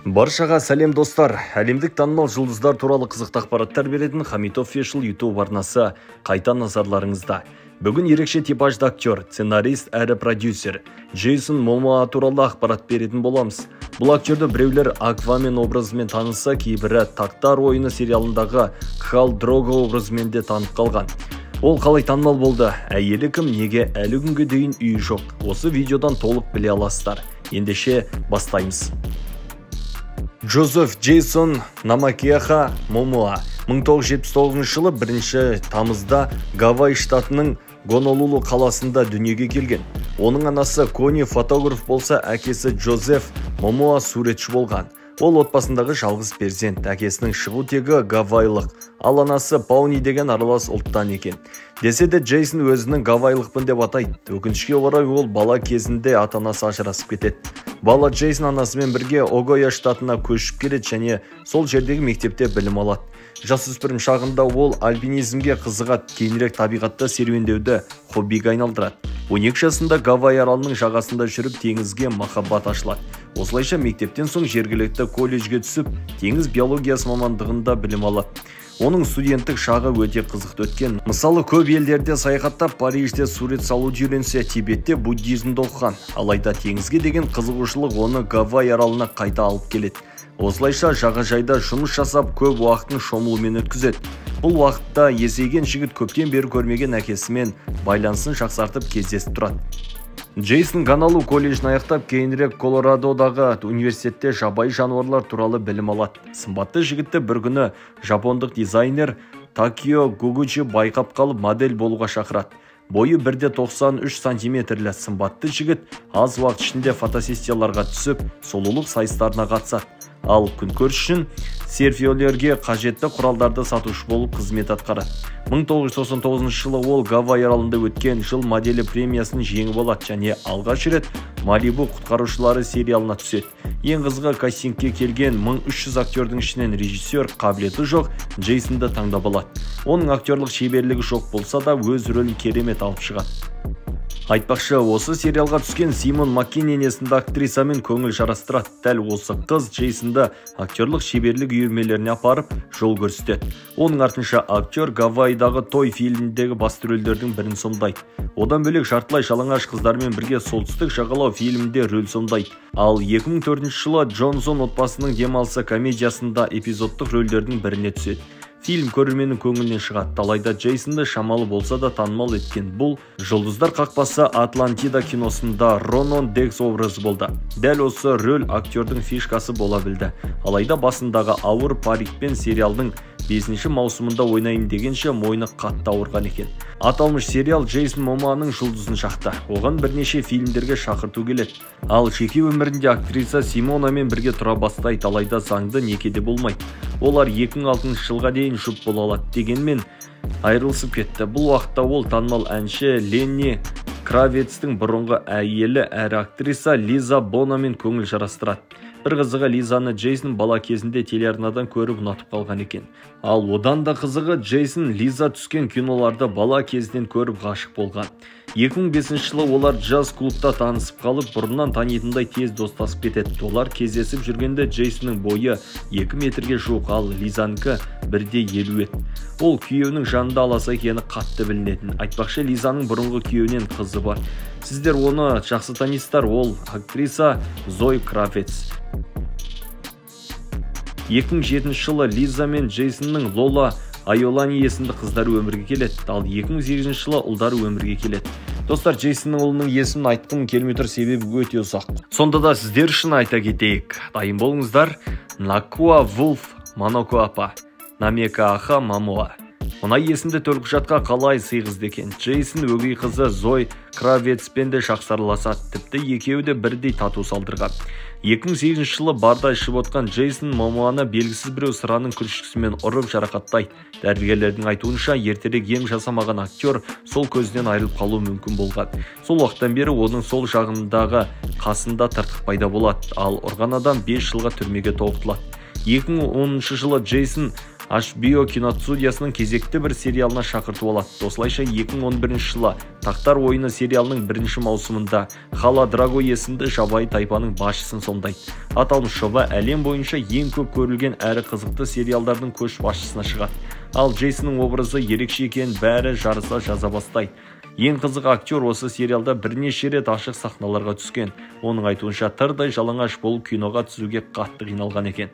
Баршаға сәлем, достар! Әлемдік танымал жұлдыздар туралы қызықты ақпараттар беретін Хамит Official YouTube арнасы қайта назарларыңызда. Бүгін ерекше типажды актер, сценарист әрі продюсер Джейсон Момоа туралы ақпарат беретін боламыз. Бұл актерді біреулер Аквамен образымен таныса, кейбірі Тақтар ойыны сериалындағы Кхал Дрого образымен де танып қалған. Ол қалай танымал болды, әйелі кім, неге әлі күнге дейін үйі жоқ? Осы видеодан толық біле аласыздар. Ендеше бастаймыз. Джозеф Джейсон Намакеха Момоа 1979 жылы 1 тамызда Гавай штатының Гонолулу қаласында дүниеге келген. Оның анасы Кони фотограф болса, әкесі Джозеф Момоа суретші болған. Ол отбасындағы жалғыз перзент, әкесінің шығу тегі гавайлық, ал анасы Пауни деген аралас ұлттан екен. Десе де Джейсон өзінің гавайлықпын деп атайды. Өкінішке орай, ол бала кезінде ата-анасы ажырасып кетеді. Бала Джейсон анасымен бірге Огайо штатына көшіп келеді және сол жердегі мектепте білім алады. Жасөспірім шағында ол альпинизмге қызығады, кейінірек табиғатта серуендеуді хоббиге айналдырады. 12 жасында Гавай аралының жағасында жүріп теңізге махаббат ашылады. Осылайша мектептен соң жергілікті колледжге түсіп, теңіз биологиясы мамандығында білім алады. Оның студенттік шағы өте қызықты өткен. Мысалы, көп елдерде саяхаттап, Парижде сурет салуды үйренсе, Тибетте буддизмді оқыған. Алайда теңізге деген қызығушылық оны Гавай аралына қайта алып келеді. Осылайша жағажайда жұмыс жасап, көп уақытын шомылумен өткізеді. Бұл уақытта есейген жігіт көптен бері көрмеген әкесімен байланысын жақсартып кездесіп тұрады. Джейсон Гонолулу колледжін аяқтап, кейінірек Колорадодағы университетте жабайы жануарлар туралы білім алады. Сымбатты жігітті бір күні жапондық дизайнер Такио Гугучи байқап қалып, модель болуға шақырады. Бойы 1,93 сантиметрлі сымбатты жігіт аз уақыт ішінде фотосессияларға түсіп, сұлулық сайыстарына қатысады. Ал күнкөріс үшін серферлерге қажетті құралдарды сатушы болып қызмет атқарады. 1999 жылы ол Гавай аралында өткен жыл моделі премиясын жеңіп алады және алғаш рет Малибу құтқарушылары сериалына түседі. Ең қызығы, кастингке келген 1300 актердің ішінен режиссер қабілеті жоқ Джейсонды таңдап алады. Оның актерлық шеберлігі жоқ болса да, өз рөлін керемет алып шығады. Айтпақшы, осы сериалға түскен Симон Маккинен есімді актрисамен көңіл жарастырады. Дәл осы қыз Джейсонды актерлық шеберлік үйірмелеріне апарып, жол көрсетеді. Оның артынша актер Гавайдағы той фильміндегі басты рөлдердің бірін сомдайды. Одан бөлек жартылай жалаңаш қыздармен бірге Солтүстік жағалау фильмінде рөл сомдайды. Ал 2004 жылы Джонсон отбасының демалысы комедиясында эпизодтық рөлдердің біріне түседі. Фильм көрерменнің көңілінен шығады. Алайда Джейсонды шамалы болса да танымал еткен бұл Жұлдыздар қақпасы Атлантида киносында Ронон Декс образы болды. Дәл осы рөл актердің фишкасы бола білді. Алайда басындағы ауыр парикпен сериалдың 5 маусымында ойнайын дегенше мойны қатты ауырған екен. Аталмыш сериал Джейсон Момоаның жұлдызын шақты. Оған бірнеше фильмдерге шақырту келеді. Ал жеке өмірінде актриса Симонамен бірге тұра бастайды, алайда заңды некеде болмайды. Олар 2006 жылға дейін жұп бола алады дегенмен айырылысып кетті. Бұл уақытта ол танымал әнші Ленни Кравецтің бұрынғы әйелі әрі актриса Лиза Бонамен көңіл жарастырады. Бір қызығы, Лизаны Джейсон бала кезінде телеарнадан көріп ұнатып қалған екен. Ал одан да қызығы, Джейсон Лиза түскен киноларды бала кезінен көріп ғашық болған. 2005 жылы олар джаз клубта танысып қалып, бұрыннан танитындай тез достасып кетеді. Олар кездесіп жүргенде Джейсонның бойы 2 метрге жуық, ал Лизанікі 1,50 еді. Ол күйеуінің жанында аласа екені қатты білінетін. Айтпақшы, Лизаның бұрынғы күйеуінен қызы бар. Сіздер оны жақсы танисыздар, ол актриса Зои Кравец. 2007 жылы Лиза мен Джейсонның Лола Айолани есімді қыздары өмірге келеді. Ал 2008 жылы ұлдары өмірге келеді. Достар, Джейсонның ұлының есімін айтқым келмей тұр, себебі өте ұзақ. Сонда да сіздер үшін айта кетейік. Дайын болыңыздар. Накуа Вулф Манокуапа, Намека Аха Мамоа. Мына есімді төлқұжатқа қалай сыйғызды екен? Джейсон өгей қызы Зой Кравецпен де жақсы араласады. Тіпті екеуі де бірдей тату салдырған. 2008 жылы барда ішіп отқан Джейсон Момоаны белгісіз біреу сыраның күршкісімен ұрып жарақаттайды. Дәрігерлердің айтуынша, ертерек ем жасамаған актер сол көзінен айырылып қалуы мүмкін болған. Сол уақыттан бері оның сол жағындағы қасында тыртық пайда болады. Ал ұрған адам 5 жылға түрмеге тоғытылады. 2010 жылы Джейсон HBO киностудиясының кезекті бір сериалына шақырту алады. Осылайша 2011 жылы Тақтар ойыны сериалының бірінші маусымында Хала Драго есімді жабайы тайпаның басшысын сомдайды. Аталмыш жоба әлем бойынша ең көп көрілген әрі қызықты сериалдардың көш басшысына шығады. Ал Джейсонның образы ерекше екенін бәрі жарыса жаза бастайды. Ең қызық, актер осы сериалда бірнеше рет ашық сахналарға түскен. Оның айтуынша, тырдай жалаңаш болып киноға түсуге қатты қиналған екен.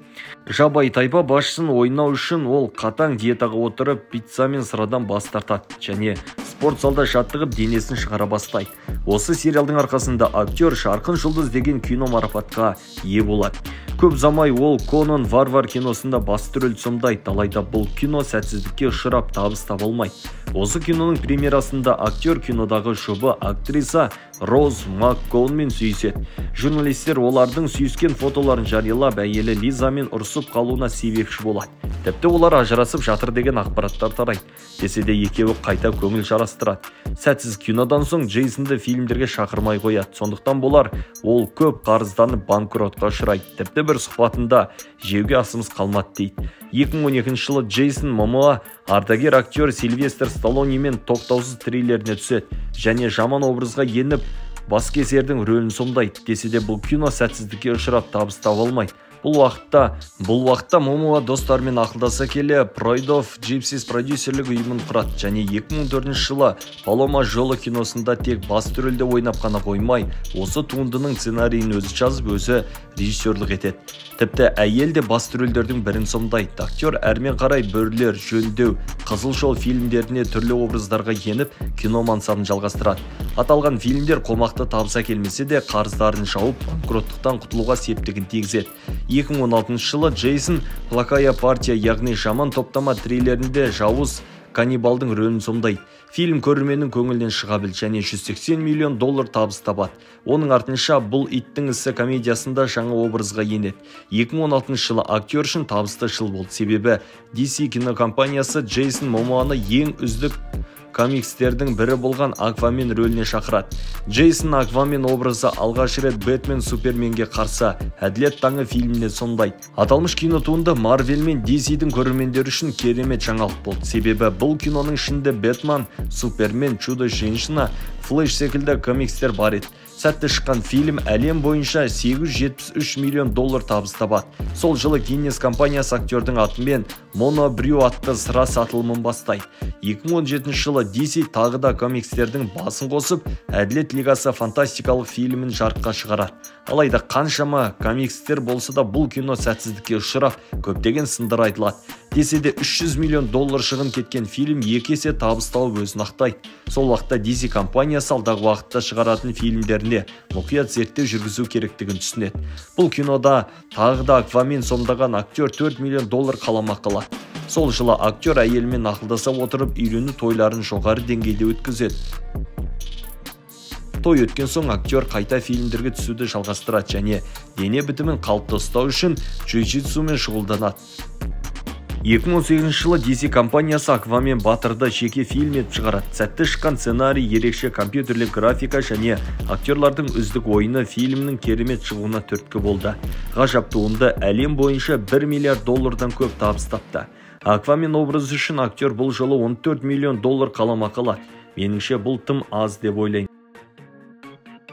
Жабайы тайпа басшысын ойнау үшін ол қатаң диетаға отырып, пицца мен сырадан бас тартады және спорт залда жаттығып, денесін шығара бастайды. Осы сериалдың арқасында актер «Жарқын жұлдыз» деген кино марапатқа ие болады. Көп ұзамай ол «Конан Варвар» киносында басты рөлді сомдайды, алайда бұл кино сәтсіздікке ұшырап, табыс таба алмайды. Осы киноның премьерасында актер кинодағы жұбы актриса Роуз МакГоунмен сүйіседі. Журналистер олардың сүйіскен фотоларын жариялап, әйелі Лизамен ұрысып қалуына себепші болады. Тіпті олар ажырасып жатыр деген ақпараттар тарайды. Десе де, екеуі қайта көңіл жарастырады. Сәтсіз кинодан соң Джейсонды фильмдерге шақырмай қояды. Сондықтан болар, ол көп қарызданып, банкротқа ұшырайды. Тіпті бір сұхбатында «жеуге асымыз қалмады» дейді. 2012 жылы Джейсон Момоа ардагер актер Сильвестр Сталлонимен «Тоқтаусыз» триллеріне түседі және жаман образға еніп, баскесердің рөлін сомдайды. Десе де, бұл кино сәтсіздікке ұшырап, табыс таба алмайды. Бұл уақытта Момоа достарымен ақылдаса келе Pride of Gypsies продюсерлік ұйымын құрады және 2004 жылы «Палома жолы» киносында тек басты рөлде ойнап қана қоймай, осы туындының сценарийін өзі жазып, өзі режиссерлік етеді. Тіпті әйел де басты рөлдердің бірін сомдайды. Актер әрмен қарай «Бөрілер», «Жөндеу», «Қызыл жол» фильмдеріне түрлі образдарға еніп, кино мансабын жалғастырады. Аталған фильмдер қомақты табыс әкелмесе де, қарыздарын жауып, банкроттықтан құтылуға септігін тигізеді. 2016 жылы Джейсон «Плохая партия», яғни «Жаман топтама» триллерінде жауыз каннибалдың рөлін сомдайды. Фильм көрерменнің көңілінен шыға білді және 180 миллион доллар табыс табады. Оның артынша «Бұл иттің ісі» комедиясында жаңа образға енеді. 2016 жылы актер үшін табысты жыл болды, себебі DC кинокомпаниясы Джейсон Момоаны ең үздік комикстердің бірі болған Аквамен рөліне шақырады. Джейсон Аквамен образы алғаш рет «Бэтмен Суперменге қарсы: Әділет таңы» фильмінде сомдайды. Аталмыш кинотуынды Марвел мен DC-дің көрермендері үшін керемет жаңалық болды, себебі бұл киноның ішінде Бэтмен, Супермен, Чудо Женщина, Флэш секілді комикстер бар еді. Сәтті шыққан фильм әлем бойынша 873 миллион доллар табыс табады. Сол жылы Гиннес компаниясы актердің атымен Моно Брю атты сыра сатылымын бастайды. 2017 жылы DC тағы да комикстердің басын қосып, «Әділет лигасы» фантастикалық фильмін жарыққа шығарады. Алайда қаншама комикстер болса да, бұл кино сәтсіздікке ұшырап, көптеген сындар айтылады. Десе де, 300 миллион доллар шығын кеткен фильм екі есе табыс тауып, өзін ақтайды. Сол уақытта DC компаниясы алдағы уақытта шығаратын фильмдеріне мұқият зерттеу жүргізу керектігін түсінеді. Бұл кинода тағы да Аквамен сомдаған актер 4 миллион доллар қаламақы алады. Сол жылы актер әйелімен ақылдаса отырып, үйлену тойларын жоғары деңгейде өткізеді. Той өткен соң актер қайта фильмдерге түсуді жалғастырады және дене бітімін қалыпты ұстау үшін джиу-джитсумен шұғылданады. 2018 жылы DC компаниясы «Аквамен батырды» жеке фильм етіп шығарады. Сәтті шыққан сценарий, ерекше компьютерлік графика және актерлардың үздік ойыны фильмнің керемет шығуына түрткі болды. Ғажап туынды әлем бойынша 1 миллиард доллардан көп табыс тапты. Аквамен образы үшін актер бұл жолы 14 миллион доллар қаламақы алады. Меніңше, бұл тым аз деп ойлаймын.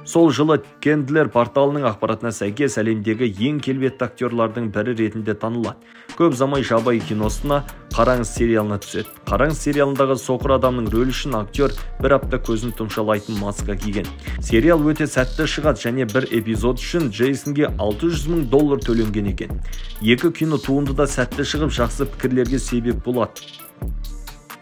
Сол жылы Кендлер порталының ақпаратына сәйкес, әлемдегі ең келбетті актерлардың бірі ретінде танылады. Көп ұзамай «Жабайы» киносына, «Қараңыз» сериалына түседі. «Қараңыз» сериалындағы соқыр адамның рөлі үшін актер бір апта көзін тұмшалайтын маска киген. Сериал өте сәтті шығады және бір эпизод үшін Джейсонге 600 мың доллар төленген екен. Екі кино туынды да сәтті шығып, жақсы пікірлерге себеп болады.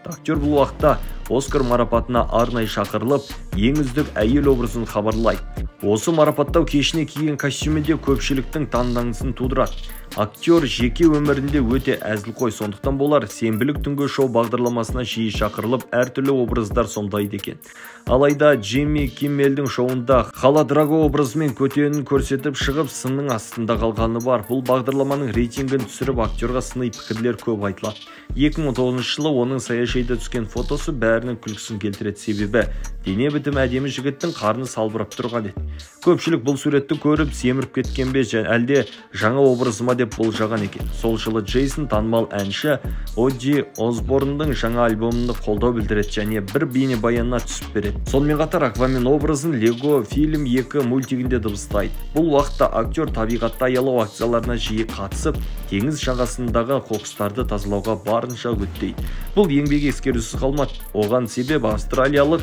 Актер бұл уақытта Оскар марапатына арнайы шақырылып, ең үздік әйел образын хабарлайды. Осы марапаттау кешіне киген костюмі де көпшіліктің таңданысын тудырады. Актер жеке өмірінде өте әзілқой, сондықтан болар, сенбілік түнгі шоу бағдарламасына жиі шақырылып, әртүрлі образдар сомдайды екен. Алайда Джимми Киммелдің шоуында Хала Драго образымен көтенін көрсетіп шығып, сынның астында қалғаны бар. Бұл бағдарламаның рейтингін түсіріп, актерға сыни пікірлер көп айтылады. 2019 жылы оның саяжайда түскен фотосы бәрінің күлкісін келтіреді, себебі дене бітімі әдемі жігіттің қарны салбырап тұрған еді. Көпшілік бұл суретті көріп, семіріп кеткен бе, әлде жаңа образы ма деп. деп болжаған екен. Сол жылы Джейсон танымал әнші Одди Осборнның жаңа альбомына қолдау білдіреді және бір бейнебаянына түсіп береді. Сонымен қатар Аквамен образын Лего фильм 2 мультигінде дыбыстайды. Бұл уақытта актер табиғатты аялау акцияларына жиі қатысып, теңіз жағасындағы қоқыстарды тазалауға барынша үгіттейді. Бұл еңбегі ескерусіз қалмады. Оған себеп австралиялық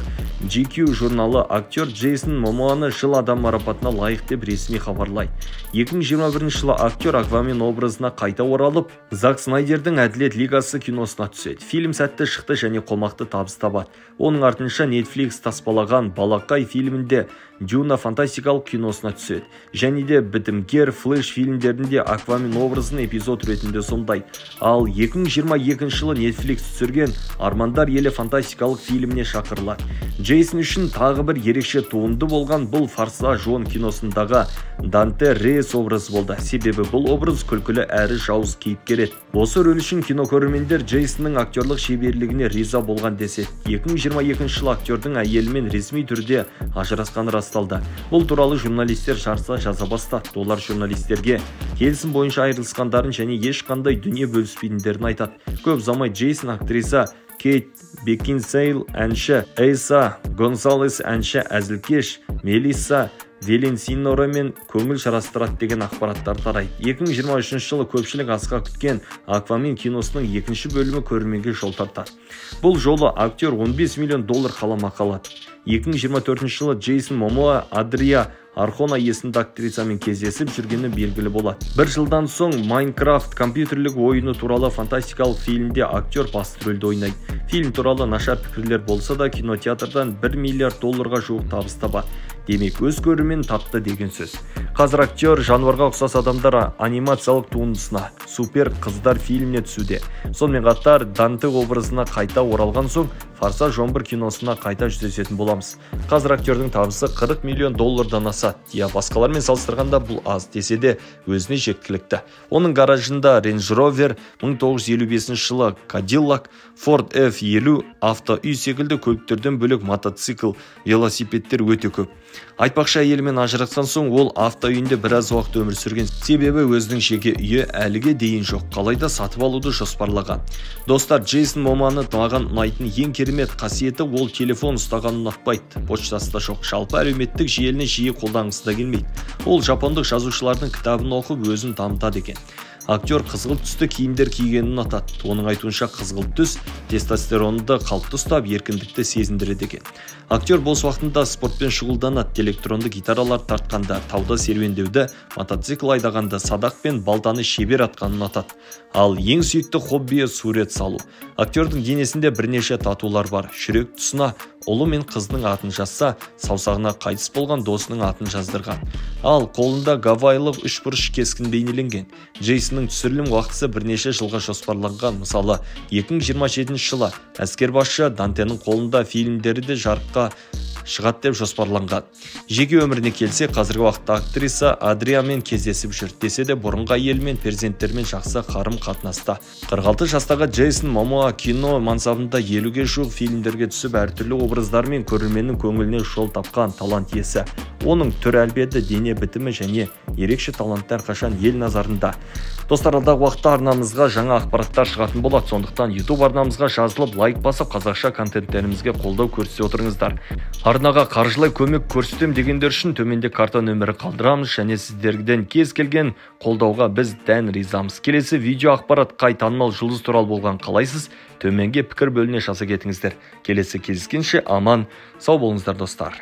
GQ журналы актер Джейсон Момоаны жыл адам марапатына лайық деп ресми хабарлайды. 2021 жылы актер Аквамен образына қайта оралып, Зак Снайдердің Әділет лигасы киносына түседі. Фильм сәтті шықты және қомақты табыс табады. Оның артынша Netflix таспалаған Балақай фильмінде Дюна фантастикалық киносына түседі. Және де бітімгер Флэш фильмдерінде Аквамен образын эпизод ретінде сомдайды. Ал 2022 жылы Netflix түсірген Армандар елі фантастикалық фильміне шақырылады. Джейсон үшін тағы бір ерекше туынды болған бұл Форсаж 10 киносындағы Данте Рейс образы болды. Себебі бұл образ күлкілі әрі жауыз кейіпкер еді. Осы рөл үшін кинокөрермендер Джейсонның актерлық шеберлігіне риза болған деседі. 2022 жылы актердің әйелімен ресми түрде ажырасқаны расталды. Бұл туралы журналистер жарыса жаза бастады. Олар журналистерге келісім бойынша айырылысқандарын және ешқандай дүние бөліспейтіндерін айтады. Көп ұзамай Джейсон актриса Кейт Бекинсейл, әнші Эйса Гонсалес, әнші әзілкеш Мелисса Веленсинорамен көңіл жарастырады деген ақпараттар тарайды. 2023 жылы көпшілік асыға күткен Аквамен киносының екінші бөлімі көрерменге жол тартады. Бұл жолы актер 15 миллион доллар қаламақы алады. 2024 жылы Джейсон Момоа Адрия Архона есімді актрисамен кездесіп жүргені белгілі болады. Бір жылдан соң Майнкрафт компьютерлік ойыны туралы фантастикалық фильмде актер басты рөлді ойнайды. Фильм туралы нашар пікірлер болса да кинотеатрдан 1 миллиард долларға жуық табыс табады. Демек, өз көрерменін тапты деген сөз. Қазір актер жануарға ұқсас адамдар анимациялық туындысына Супер қыздар фильміне түсуде. Сонымен қатар Данте образына қайта оралған соң Форсаж 11 киносына қайта жүздесетін боламыз. Қазір актердің табысы 40 миллион доллардан асады. Я басқалармен салыстырғанда бұл аз десе де өзіне жеткілікті. Оның гаражында Range Rover, 1955 жылы Cadillac, Ford F50 автоүй секілді көліктерден бөлек мотоцикл, велосипедтер өте көп. Айтпақшы, әйелімен ажырасқан соң ол автоүйінде біраз уақыт өмір сүрген. Себебі өзінің жеке үйі әліге дейін жоқ, қалайда сатып алуды жоспарлаған. Достар, Джейсон Момоаны маған ұнайтын ең керемет қасиеті ол телефон ұстағанын ұнатпайды. Почтасы да жоқ, жалпы әлеуметтік желіні жиі қолданғысы да келмейді. Ол жапондық жазушылардың кітабын оқып өзін дамытады екен. Актер қызғылт түсті киімдер кигенін ұнатады. Оның айтуынша қызғылт түс тестостеронды қалыпты ұстап, еркіндікті сезіндіреді екен. Актер бос уақытында спортпен шұғылданады, электронды гитаралар тартқанда, тауда серуендеуді, мотоцикл айдағанда, садақ пен балтаны шебер атқанын ұнатады. Ал ең сүйікті хоббиі сурет салу. Актердің денесінде бірнеше татулар бар. Жүрек тұсына ұлы мен қызының атын жазса, саусағына қайтыс болған досының атын жаздырған. Ал қолында гавайилық үшбұрыш кескін бейнеленген. Джейсонның түсірілім уақытысы бірнеше жылға жоспарланған. Мысалы, 2027 жылы әскербасшы Дантенің қолында фильмдері де жарыққа шығады деп жоспарланған. Жеке өміріне келсе, қазіргі уақытта актриса Адриямен кездесіп жүр. Десе де бұрынғы әйелімен, перзенттерімен жақсы қарым-қатынаста. 46 жастағы Джейсон Момоа кино мансабында 50-ге жуық фильмдерге түсіп, әртүрлі образдармен көрерменнің көңіліне жол тапқан талант иесі. Оның түр әлпеті, дене бітімі және ерекше таланты әрқашан ел назарында. Достар, алдағы уақытта арнамызға жаңа ақпараттар шығатын болады. Сондықтан YouTube арнамызға жазылып, лайк басып, қазақша контенттерімізге қолдау көрсете отырыңыздар. Арнаға қаржылай көмек көрсетем дегендер үшін төменде карта нөмірі қалдырамыз және сіздерден кез келген қолдауға біз дән ризамыз. Келесі видео ақпарат қай танымал жұлдыз туралы болған қалайсыз? Төменге пікір бөліміне жаза кетіңіздер. Келесі кездескенше аман, сау болыңыздар достар.